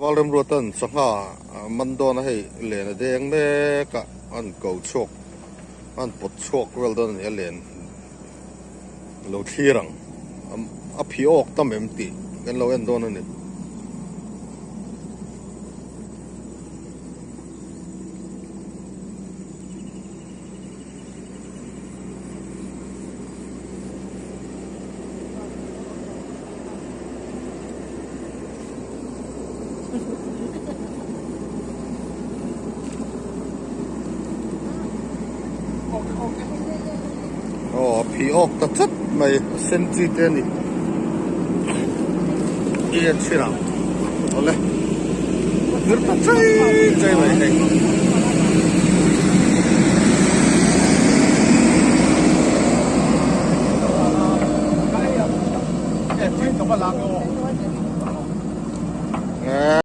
Valremruatan sangha man dawn a hei len a deng mek a an ko chhuak an pawt chhuak vel dawn a ni a len lo thlir ang a phi awk tam em tih kan lo en dawn a ni. Aw a phih awk ta tlat mai a sen chi te a ni i en chhin ang awle a vir ta chai chai mai hei.